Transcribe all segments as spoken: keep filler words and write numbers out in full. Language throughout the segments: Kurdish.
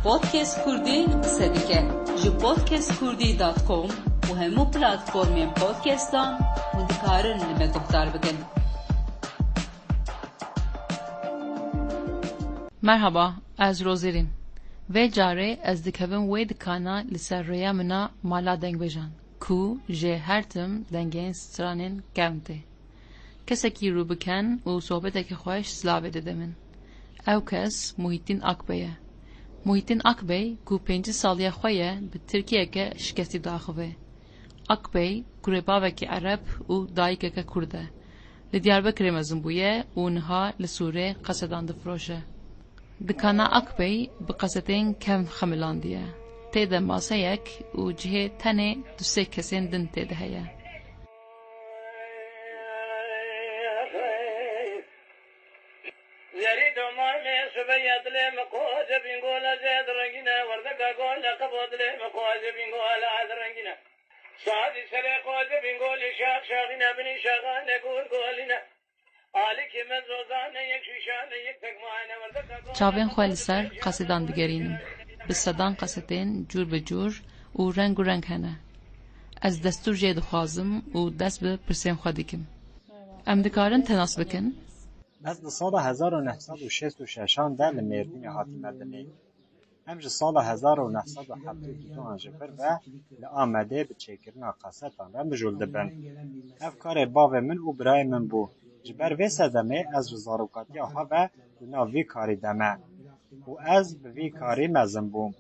Podcast Kurdî qise dike. Ji podcast kurdî dot com û hemû platformên podcastan hûn dikarin li me guhdar bikin. Merhaba, ez Rozîr im. Vê carê ez dikevim wê dikana li ser rêya min a mala dengbêjan, ku jê her tim dengên stranên kevn tê. Kesekî rû bikin û sohbeteke xweş silavê dide min. Ew kes Muhîtîn Akbey e. Muhîtîn Akbey, ku pêncî saliya xwe ye, bi tirkiyeke şikestî diaxive. Akbey, kurê bavekî ereb û dayikeke kurd e. Li Diyarbekirê mezin bûye û niha li Sûrê qesedan difiroşe. Dikana Akbey bi qesetên kevn xemilandiye. Tê de maseyek û cihê tenê du sê kesên din tê de heye. Zerî domar me sibeya dilê me koce bîngola zêd rengîne, werdeka gol de qebo dilê me koce bîngola ez rengîne. Sadî serê koce bîngolî şax şaxîne, binî şaxane gol golîne. Alîkê me zozane yek şîşane yek tekmane werdeka gol. Çavên xwe li ser qesedan digerînim. Bi sedan qesetên cûr bi cûr û reng û reng hene. Ez destûr jê dixwazim û dest bi pirsên xwe dikim. Em dikarin te nas bikin? Ez di sala hezar û neh sed û şêst û şeşan de li Mêrdînê hatime dinê. Em ji sala hezar û neh sed û heftê û duan ji vir ve li Amedê bi çêkirina kasetan re mijûl dibin. Ev karê bavê min û birayê min bû. Ji ber vê sedemê ez ji zarokatiya xwe ve di nav vî karî de me û ez bi vî karî mezin bûm.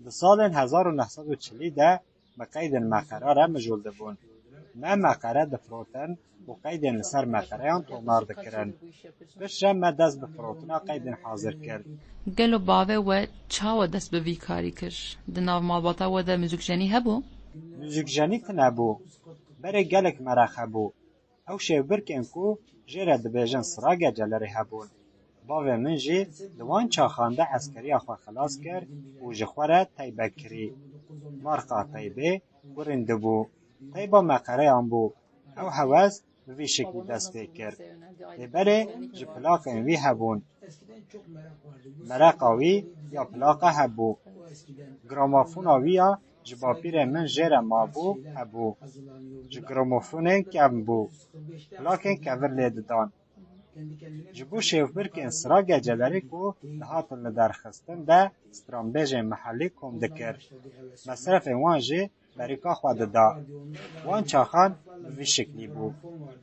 Di salên hezar û neh sed û çilî de bi qeydên meqera re mijûl dibûn. Me meqere difirotin û qeydên li ser meqereyan tomar dikirin. Piştre me dest bi firotina qeydên hazir kir. Gelo bavê we çawa dest bi vî karî kir? Di nav malbata we de muzîkjenî hebû? Muzîkjenî tune bû. Berê gelek mereq hebû. Ew şêwbirkên ku jê re dibêjin sirage celerê hebûn. Bavê min jî di wan çaxan de eskeriya xwe xilas kir û ji xwe re teybek kirî. Marqa teybê kurindibû. Teyba meqereyan bû. Ew hewes bi vî şeklî dest pê kir. Lê berê ji plaqên wî hebûn. Mereqa wî ya plaqa hebû. Gramofona wî ya ji bapîrê min jê re mabû, hebû. Ji gramofonên kevn bû. Plakên kevir lê didan. Ji bo şêwbirkên sirage celerê ku dihatin lidarxistin de stranbêjên mihellî kom dikir. Mesrefên wan jî berîka xwe dida. Wan çaxan bi vî şeklî bû.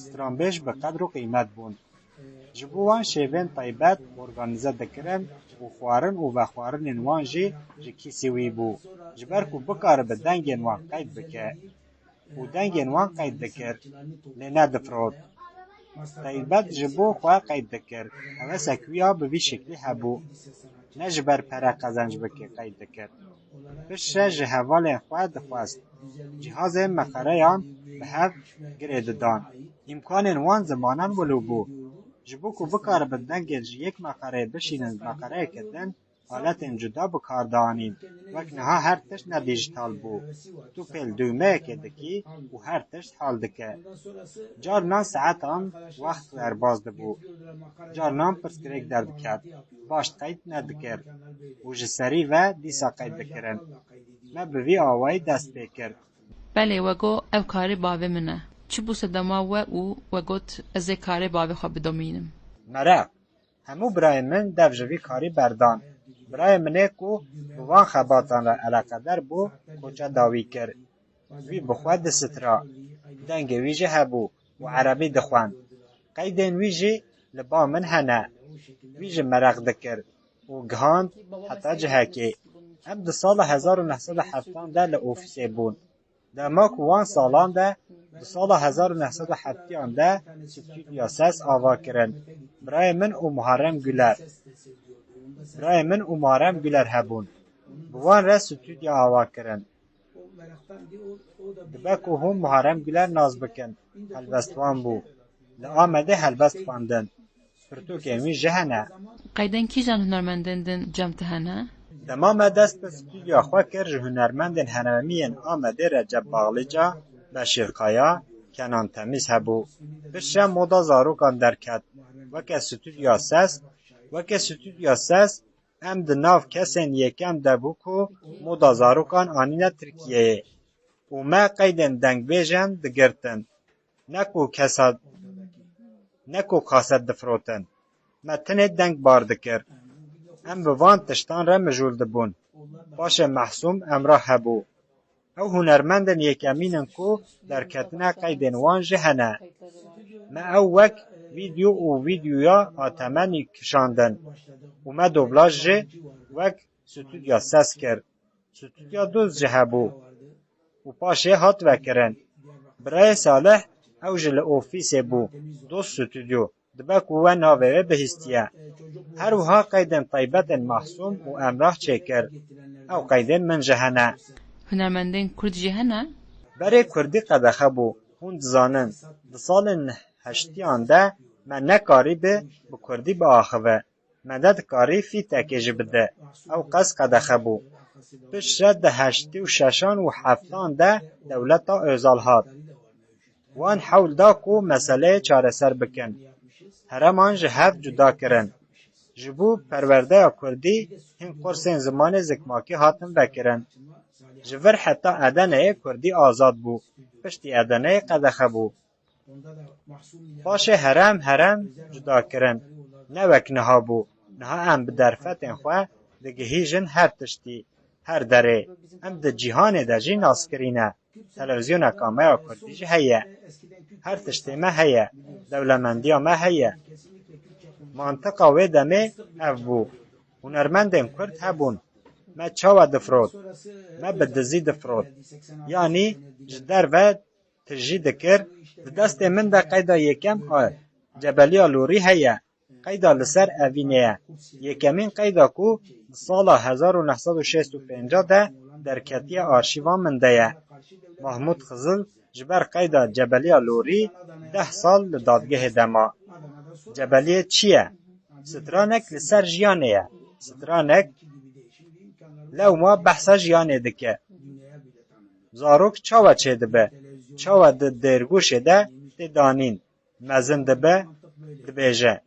Stranbêj bi qedr û qîmet bûn. Ji bo wan şêvên taybet organîze dikirin û xwarin û vexwarinên wan jî ji kîsê wî bû, ji ber ku bikaribe dengên wan qeyd bike. Û dengên wan qeyd dikir, lê nedifirot. Taybet ji bo xwe qeyd dikir. Hewesek wî ya bi vî şeklî hebû. Ne ji ber pere qezenc bike qeyd dikir. Piştre ji hevalên xwe dixwest. Cihazên meqereyan bi hev girê didan. Îmkanên wan zimanan wilo bû. Ji bo ku bikaribin dengên ji yek meqereyê bişînin meqereyeke din, aletên cuda bi kar dianîn. Wek niha her tişt ne dîjîtal bû. Tu pêl dûmeyekê dikî û her tişt hal dike. Carinan saetan wext derbaz dibû. Carinan pirsgirêk derdiket. Baş qeyd nedikir. Û ji serî ve dîsa qeyd dikirin. Me bi vî awayî dest pê kir. Belê, we got, ev karê bavê min e. Çi bû sedema we û we got, ez ê karê bavê xwe bidomînim? Mereq. Hemû birayên min dev ji vî karî berdan. Birayê min ê ku bi van xebatan re eleqedar bû, koça dawî kir. Wî bi xwe disitira. Dengê wî jî hebû û erebî dixwend. Qeydên wî jî li ba min hene. Wî jî mereq dikir û gihand heta cihekê. Em di sala hezar û neh sed û heftan de li ofîsê bûn. Dema ku wan salan de, di sala hezar û neh sed û heftiyan de stûdyoya ses ava kirin. Birayê min û Muharrem Güler. Birayê min û Muharrem Güler hebûn. Bi wan re stûdyo ava kirin. Dibe ku hûn Muharrem Güler nas bikin, helbestvan bû. Li Amedê helbest xwendin. Pirtûkên wî jî hene. Qeydên kîjan hunermendên din cem te hene? Dema me dest bi stûdyoya xwe kir, ji hunermendên herêmî yên Amedê Recep Bağlıca, Beşîr Kaya, Kenan Temîz hebû. Piştre moda zarokan derket. Weke stûdyoya ses, weke stûdyoya ses, Em di nav kesên yekem de bû ku moda zarokan anîne Tirkiyeyê û me qeydên dengbêjan digirtin. Ne ku kesa, ne ku kaset difirotin. Me tenê deng bar dikir. Em bi van tiştan re mijûl dibûn. Paşê Mehsûm Emrah hebû. Ew hunermendên yekemîn in ku derketine qeydên wan jî hene. Me ew wek vîdyo û vîdyoya A T M nî kişandin û me doblaj jî wek stûdya ses kir. Stûdya Dost jî hebû û paşê hat vekirin. Birayê Salih ew jî li ofîsê bû, Dost Stûdyo. Dibe ku we navê wê bihîstiye. Her wiha qeydên taybetên Mahsûm û Emrah çêkir. Ew qeydên min jî hene. Hunermendên Kurd jî hene? Berê Kurdî qedexe bû. Hûn dizanin, di salên heştiyan de me nekarîbi bi Kurdî biaxive. Me nedikarî fîtekê jî bide. Ew qas qedexe bû. Piştre di heştê û şeşan û heftan de dewleta Ozal hat. Wan hewl da ku meseleyê çareser bikin. Hereman ji hev cuda kirin. Ji bo perwerdeya kurdî hin kursên zimanê zikmakî hatin vekirin. Ji vir heta Edeneyê kurdî azad bû. Piştî Edeneyê qedexe bû. Paşê herem herem cuda kirin. Ne wek niha bû. Niha em bi derfetên xwe digihîjin her tiştî, her derê. Em di cîhanê de jî naskirî ne. Televîzyoneka me ya kurdî jî heye. Her tiştê me heye. Dewlemendiya me heye. Mantiqa wê demê ev bû. Hunermendên kurd hebûn. Me çawa difirot? Me bi dizî difirot. Yanî ji derve tijî dikir. Di destê min de qeyda yekem a Cebeliya Lûrî heye. Qeyda li ser evînê ye. Yekemîn qeyda ku di sala hezar û neh sed û şêst û pênc de derketiye arşîva min de ye. Mahmûd Xizil ji ber qeyda Cebeliya Lûrî deh sal li dadgehê de ma. Cebeliyê çi ye? Stranek li ser jiyanê ye. Stranek lewma behsa jiyanê dike. Zarok çawa çêdibe? Çawa di dêrgûşê de tê danîn? Mezin dibe, dibêje.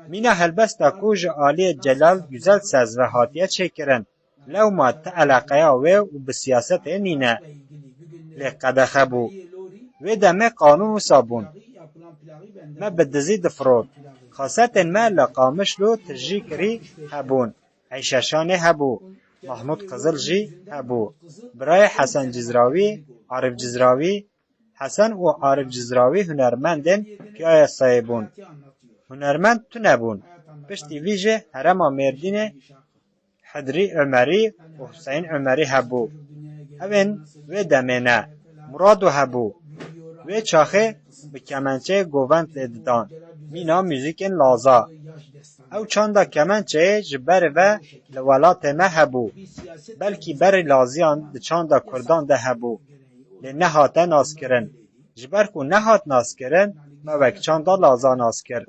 Mîna helbesta ku ji aliyê Celal Güzelses ve hatiye çêkirin, lewma ti eleqeya wê û bi siyasetê nîne. Lê qedexe bû. Wê demê qanûn wisa bûn. Me bi dizî difirot. Xasetên me li Qamişlo tijî kirî hebûn. Eyşe Şanê hebû. Mahmûd Qizil jî hebû. Birayê Hesen Cizrawî, Arif Cizrawî, Hesen û Arif Cizrawî hunermendên piyayasayê bûn. Hunermend tune bûn. Piştî vî jî herêma Mêrdînê Hidrî Omerî û Huseyîn Omerî hebû. Evên wê demê ne. Murado hebû. Wê çaxê bi kemençeyê govend lê didan. Mîna muzîkên Laza. Ew çanda kemençeyê ji berê ve li welatê me hebû. Belkî berî Laziyan di çanda Kurdan de hebû. Lê nehate naskirin. Ji ber ku nehat naskirin, me wek çanda Laza nas kir.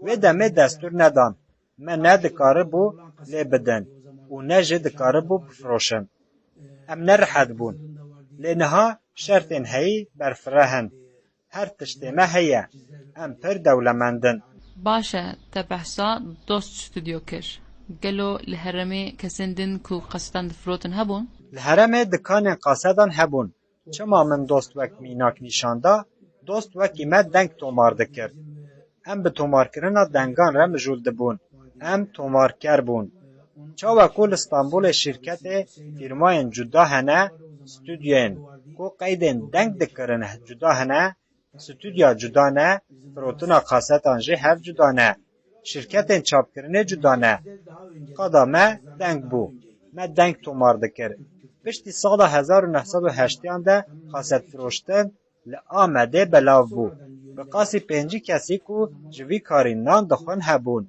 Wê demê destûr nedan. Me ne dikaribû lê bidin û ne jî dikaribû bifiroşin. Em ne rihet bûn. Lê niha şertên heyî berfireh in. Her tiştê me heye. Em pir dewlemend in. Baş e, te behsa Dost Studio kir. Gelo li herêmê kesên din ku kasetan difirotin hebûn? Li herêmê dikanên kasetan hebûn. Çima min Dost wek mînak nîşan da? Dost wekî me deng tomar dikir. Em bi tomarkirina dengan re mijûl dibûn. Em tomarker bûn. Çawa ku li Stenbolê şîrketê, fîrmayên cuda hene, stûdyoyên ku qeydên deng dikirin cuda hene, stûdya cuda ne, firotina kasetan jî hev cuda ne. Şirketên çapkirinê cuda ne. Qada me deng bû. Me deng tomar dikir. Piştî sala hezar û neh sed û heştiyan de kasetfiroştin li Amedê belav bû. Bi qasî pêncî kesî ku ji vî karî nan dixwin hebûn.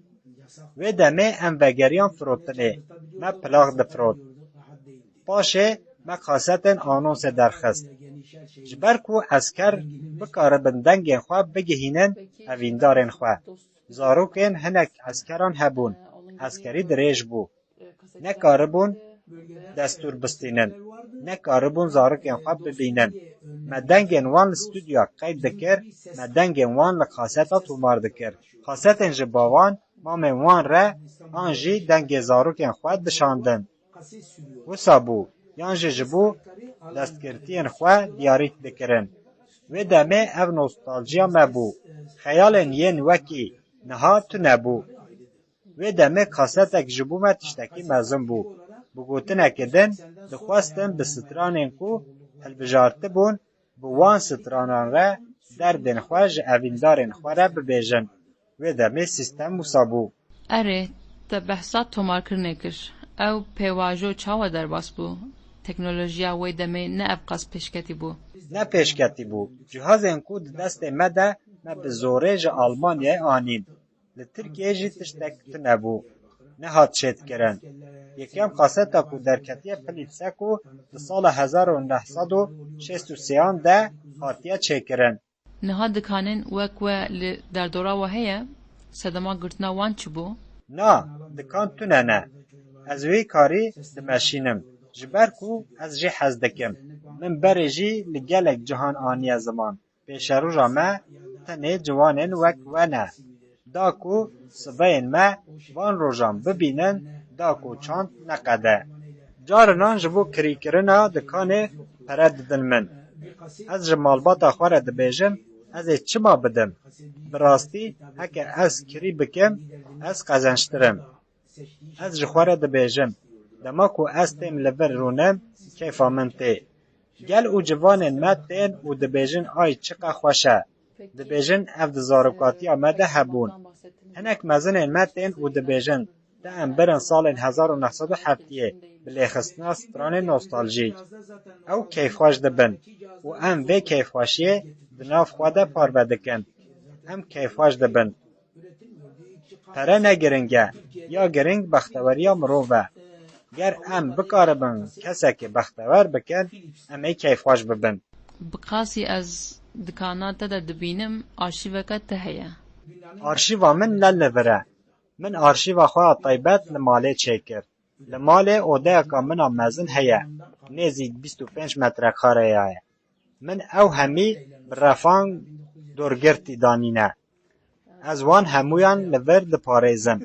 Wê demê em vegeriyan firotinê. Me plax difirot. Paşê me kasetên anonsê derxist. Ji ber ku esker bikaribin dengên xwe bigihînin evîndarên xwe. Zarokên hinek eskeran hebûn. Eskerî dirêj bû. Nekaribûn destûr bistînin. Nekaribûn zarokên xwe bibînin. Me dengên wan li stûdyoya qeyd dikir, me dengên wan li kaseta tomar dikir. Kasetên ji bavan Famên wan re an jî dengê zarokên xwe dişandin. Wisa bû, yan jî ji bo destgirtiyên xwe diyarî dikirin. Wê demê ev nostaljiya me bû. Xeyalên yên wekî niha tune bû. Wê demê kasetek ji bo me tiştekî mezin bû. Bi gotinekê din dixwestin bi stranên ku hilbijartibûn, bi wan stranan re derdên xwe ji evîndarên xwe re bibêjin. Wê demê sîstem wisa bû. Erê, te behsa tomarkirinê kir. Ew pêvajo çawa derbas bû? Teknolojiya wê demê ne ev qas pêşketî bû. Ne pêşketî bû. Cihazên ku di destê me de me bi zorê ji Almanyayê anîn. Li Tirkiyeyê jî tiştek tune bû. Nehat çêdkirin. Yekem kaseta ku derketiye Philipse ku di sala hezar û neh sed û şêst û sêyan de hatiye çêkirin. Niha dikanên wek we li derdora we heye? Sedema girtina wan çi bû? Na, dikan tune ne. Ez wê karî dimeşînim. Ji ber ku ez jê hez dikim. Min berê jî li gelek cihan aniye ziman. Pêşeroja me tenê ciwanên wek we ne. Da ku sibeyên me van rojan bibînin, da ku çand neqede. Carinan ji bo kirîkirina dikanê pere didin min. Ez ji malbata xwe re dibêjim, ez ê çima bidim? Bi rastî heke ez kirî bikim, ez qezençtir im. Ez ji xwe re dibêjim, dema ku ez têm li vir rûnim, keyfa min tê. Gel û ciwanên me tên û dibêjin ay çiqa xweş e. Dibêjin ev di zarokatiya me de hebûn. Hinek mezinên me tên û dibêjin, de em birin salên hezar û neh sed û heftiyê bi lêxistina stranên nostaljîk. Ew keyfxweş dibin û em vê keyfxweşiyê di nav xwe de parve dikin. Em keyfxweş dibin. Pere ne giring e, ya giring bexteweriya mirov e. Ger em bikaribin kesekê bextewer bikin, em ê keyfxweş bibin. Bi qasî ez dikana te de dibînim, arşîveke te heye. Arşîva min ne li vir e. Min arşîva xwe ya taybet li malê çêkir. Li malê odeyeka min a mezin heye, nêzî bîst û pênc metrekare ye. Min ew hemî bi refan dorgirtî danîne. Ez wan hemûyan li vir diparêzim.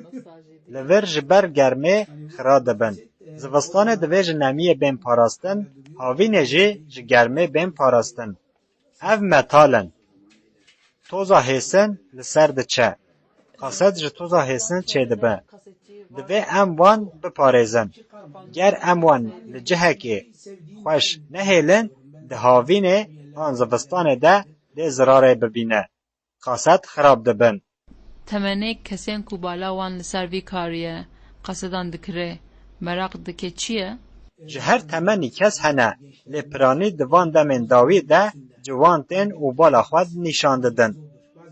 Li vir ji ber germê xira dibin. Zivistanê divê ji nemiyê bên parastin, havînê jî ji germê bên parastin. Ev metal in. Toza hêsin li ser diçe. Qaset ji toza hêsin çêdibe. Divê em wan biparêzin. Ger em wan li cihekê xweş nehêlin, di havînê an zivistanê de dê zirarê bibîne. Qaset xirab dibin. Temenê kesên ku bala wan li ser vî karî ye, qasedan dikirê, meraq dike çi ye? Ji her temenî kes hene, lê piranî di van demên dawî de ciwan tên û bala xwe nîşan didin.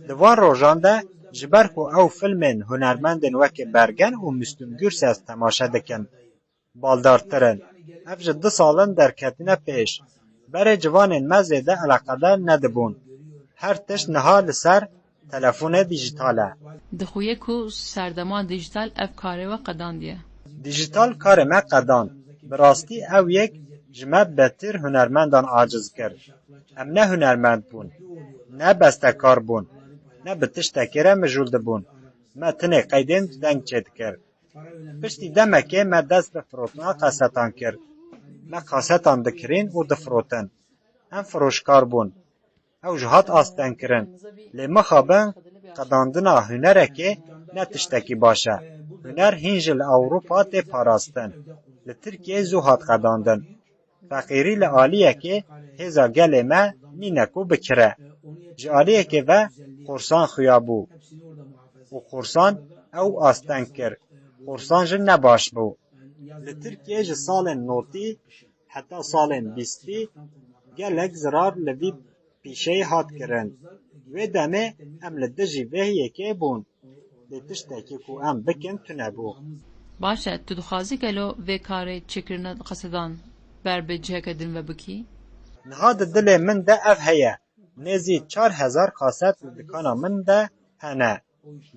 Di van rojan de ji ber ku ew filmên hunermendên wekî Bergen û Müslüm Gürses temaşe dikin, baldartir in. Ev ji du sal in derketine pêş. Berê ciwanên me zêde eleqedar nedibûn. Her tişt niha li ser telefonê dîjîtal e. Dixuye ku serdema dîjîtal ev karê we qedandiye. Dîjîtal karê me qedand. Bi rastî ew yek ji me betir hunermendan aciz kir. Em ne hunermend bûn, ne bestekar bûn, ne bi tiştekê re mijûl dibûn. Me tinê qeydên deng çêdikir. Piştî demekê me dest bi firotina qasetan kir. Me qasetan dikirîn û difirotin. Em firoşkar bûn. Ew jî hat astengkirin. Lê mixabin qedandina hunerekê ne tiştekî baş e. Huner hîn jî li Ewropa tê parastin. Li Tirkiyeyê zû hat qedandin. Feqîrî li aliyekê hêza gelê me nîne ku bikire. Ji aliyekê ve qorsan xuya bû û qorsan ew asteng kir. Qorsan jî ne baş bû. Li Tirkiyeyê ji salên notî heta salên bîstî gelek zirar li vî pîşeyê hat kirin. Wê demê em li dijî vê yekê bûn. Lê tiştekî ku em bikin tune bû. Baş e, tu dixwazî gelo vê karê çêkirina qasedan ber bi ciheke din ve bikî? Niha di dilê min de ev heye. Nêzî çar hezar qaset li dikana min de hene.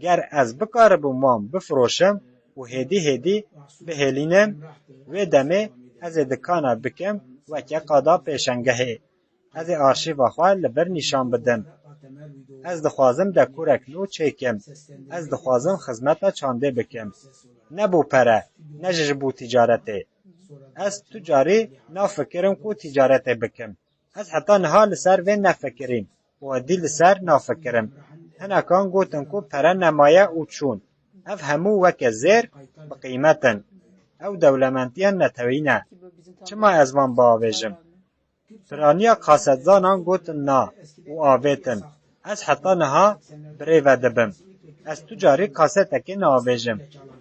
Ger ez bikaribim wan bifiroşim û hêdî hêdî bihêlînim, wê demê ez ê dikana bikim weke qada pêşengehê. Ez ê arşîva xwe li vir nîşan bidim. Ez dixwazim dekorek nû çêkim. Ez dixwazim xizmeta çandê bikim. Ne bo pere, ne jî ji bo tîcaretê. Ez tu carî nafikirim ku tîcaretê bikim. Ez heta niha li ser vê nefikirîm û êdî li ser nafikirim. Hinekan gotin ku pere nemaye û çûn. Ev hemû weke zêr bi qîmet in. Ew dewlementiya netewî ne. Çima ez van biavêjim? Piraniya kasetzanan gotin na û avêtin. Ez heta niha birêve dibim. Ez tu carî kasetekê naavêjim.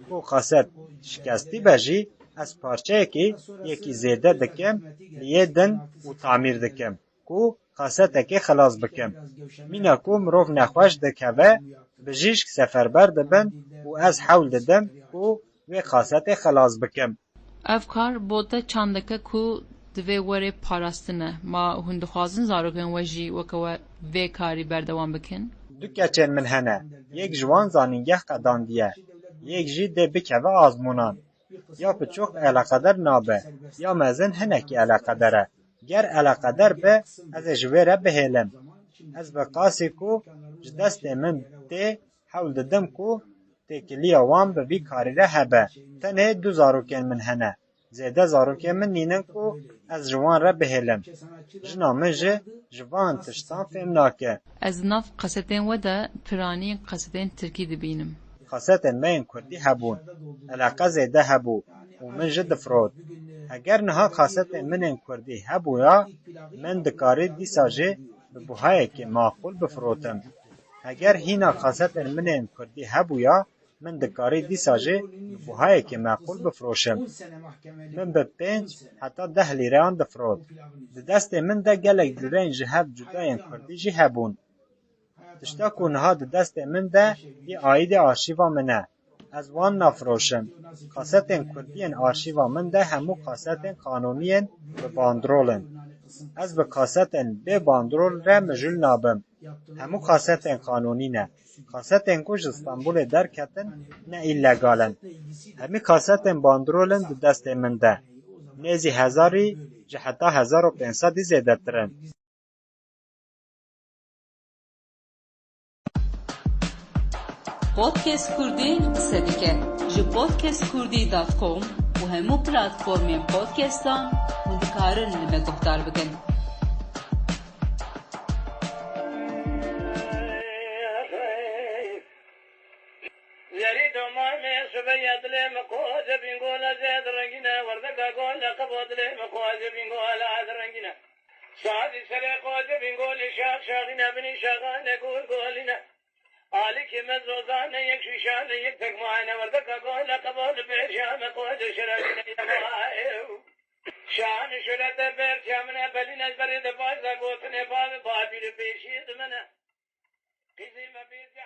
Ku kaset şikestî be jî, ez parçeyekî yekî zêde dikim, li yê din û tamîr dikim. Ku kasetekê xilas bikim. Mîna ku mirov nexweş dikeve, bijîşk seferber dibin û ez hewl didim ku wê kasetê xilas bikim. Ev kar bo te çandeke ku divê were parastine. Ma hûn dixwazin zarokên we jî weke we vê karî berdewam bikin? Du keçên min hene. Yek ji wan zanîngeh qedandiye. Yek jî dê bikeve azmûnan. Ya piçûk eleqeder nabe, ya mezin hinekî eleqeder e. Ger eleqeder be, ez ê ji wê re bihêlim. Ez bi qasî ku ji destê min tê, hewl didim ku têkiliya wan bi vî karî re hebe. Tenê du zarokên min hene. Zêde zarokên min nînin ku ez ji wan re bihêlim. Jina min jî ji van tiştan fêm nake. Ez di nav kasetên we de piranî kasetên tirkî dibînim. Kasetên me yên kurdî hebûn. Eleqe zêde hebû û min jî difirot. Heger niha kasetên min ên kurdî hebûya, min dikarî dîsa jî bi buhayekî maqûl bifirotim. Heger hîna kasetên min ên kurdî hebûya, min dikarî dîsa jî bi buhayekî meqûl bifiroşim. Min bi pênc heta deh lîreyan difirot. Di destê min de gelek cureyên ji hev cuda yên kurdî jî hebûn. Tişta ku niha di destê min de yê aîdê arşîva min e. Ez wan nafiroşim. Kasetên kurdî yên arşîva min de hemû kasetên qanûnî yên bi bandrol in. Ez bi kasetên bê bandrol re mijûl nabim. Hemû kasetên qanûnî ne. Kasetên ku ji Stenbolê derketin ne îlegal in. Hemî kasetên bandrol in di destê min de. Nêzî hezarî ji heta hezar û pênc sedî zêdetir in. Podcast Kurdî qise dike. Ji podcast kurdî dot com û hemû platformên podcastan hûn dikarin li me guhdar bikin. Zerî domamê sibeye dilê min qoze bîngola zêd rengîne, werdeka gole qebo dilê min qoze bîngola ez rengîne. Sazî serê qoze bîngolî şax şaxîne, binî şaxane gol golîne. Alîkî me zozane yek şîşane yek tekmayne, werdeka gole qebo li pêşa me qoze şerefîne yema ew. Şanî şurete berçe min e, belîne berê de baş de gotine bavê babî li pêşî di min e. Qîzê me bêrce